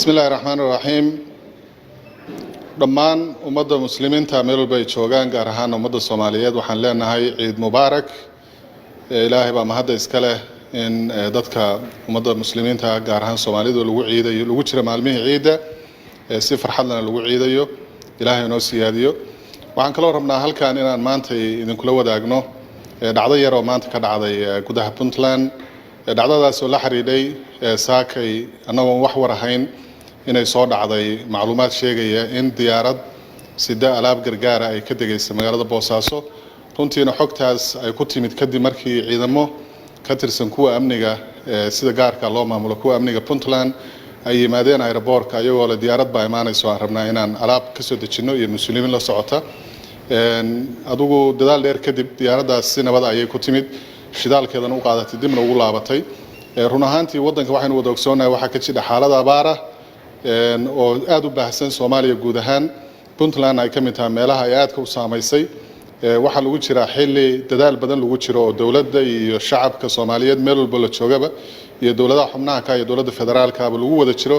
Bismi Illaahi Raxmaan Raxiim. Dhammaan ummadda Muslimiinta meel walba ay joogaan, gaar ahaan ummadda Soomaaliyeed, waxaan leenahay ciid mubaarak. Ilaahay baa mahadda iska leh in dadka ummadda Muslimiinta, gaar ahaan Soomaalidu, lagu ciidayo, lagu jira maalmihii ciidda, si farxadlana lagu ciidayo. Ilaahay inoo siyaadiyo. Waxaan kaloo rabnaa halkan inaan maanta idinkula wadaagno dhacdo yar oo maanta ka dhacday gudaha Puntland. Dhacdadaas oo la xidhiidhay saakay, annagoon wax war ahayn, inay soo dhacday macluumaad sheegaya in diyaarad sida alaab gargaara ay ka degaysa magaalada Boosaaso. Runtiina xogtaas ay ku timid kadib markii ciidamo ka tirsan kuwa amniga, sida gaarka loo maamulo kuwa amniga Puntland, ay yimaadeen airport-ka, ayagoo le diyaarad baa imaanayso, aan rabnaa inaan alaab kasoo dejinno iyo mas-uuliyiin la socota. Adigu dadaal dheer kadib, diyaaraddaas si nabad ayay ku timid, shidaalkeedana u qaadatay, dibna ugu laabatay. Run ahaantii, waddanka waxaynu wada ogsoonahay waxaa ka jira xaalad abaara oo aada u baahsan Soomaaliya guud ahaan. Puntland ay ka mid tahay meelaha ay aadka u saamaysay. Waxaa lagu jiraa xilli dadaal badan lagu jiro oo dowladda iyo shacabka Soomaaliyeed meel walba la joogaba, iyo dowladaha xubnaha ka iyo dowladda federaalkaba, lagu wada jiro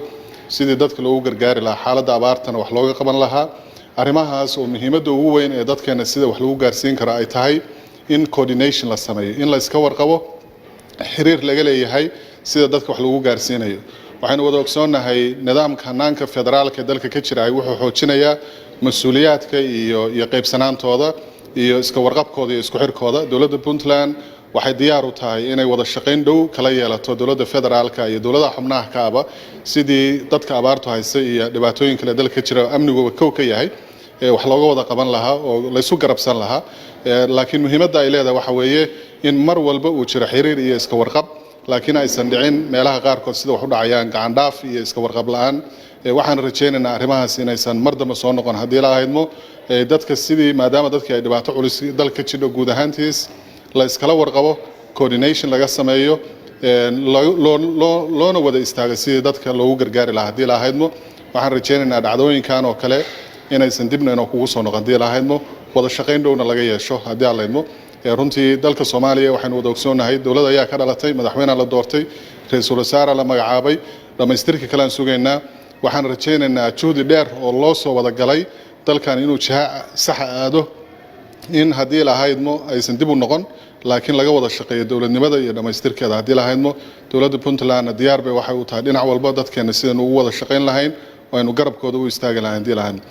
sidii dadka loogu gargaari lahaa, xaaladda abaartana wax looga qaban lahaa. Arrimahaas oo muhiimadda ugu weyn ee dadkeena sida wax lagu gaarsiin karo ay tahay in coordination la sameeyo, in la iska warqabo, xiriir laga leeyahay sida dadka wax lagu gaarsiinayo. Waxaynu wada ogsoonnahay nidaamka hanaanka federaalka ee dalka ka jira wuxuu xoojinayaa mas-uuliyaadka iyo qaybsanaantooda iyo iska warqabkooda iyo isku xirkooda. Dowladda Puntland waxay diyaar u tahay inay wada shaqayn dhow kala yeelato dowladda federaalka iyo dowladaha xubnaha kaaba sidii dadka abaartu haysa iyo dhibaatooyin kale dalka ka jira, amniguba kow ka yahay, wax looga wada qaban lahaa oo laysu garabsan lahaa. Laakiin muhiimadda ay leedahay waxa weeye in mar walba uu jiro xiriir iyo iska warqab, laakiin aysan dhicin meelaha qaarkood sida wax u dhacayaan, gacan dhaaf iyo iska warqab la'aan. Waxaan rajaynaynaa arrimahaas inaysan mar dambe soo noqon haddii la ahaydmo dadka sidii, maadaama dadkii ay dhibaato culus dalka ka jidho guud ahaantiis, la iskala warqabo, coordination laga sameeyo, loona wada istaago sidii dadka loogu gargaari lahaa haddii la ahaydmo. Waxaan rajaynaynaa dhacdooyinkan oo kale inaysan dibna inoo kugu soo noqon haddii la ahaydmo, wada shaqayn dhowna laga yeesho haddii aan laydmo. Runtii dalka Soomaaliya waxaynu wada ogsoonnahay dowlad ayaa ka dhalatay, madaxweynea la doortay, ra-iisul wasaare la magacaabay, dhammaystirka kale aan sugaynaa. Waxaan rajaynaynaa juhdi dheer oo loo soo wada galay dalkan inuu jiha saxa aado, in haddii lahaydmo aysan dib u noqon, laakiin laga wada shaqeeyo dowladnimada iyo dhammaystirkeeda haddii lahaydmo. Dowladda Puntlandna diyaar bay waxay u tahay dhinac walba dadkeena sidaynu ugu wada shaqayn lahayn oo aynu garabkooda u istaagi lahayn haddii lahaydmo.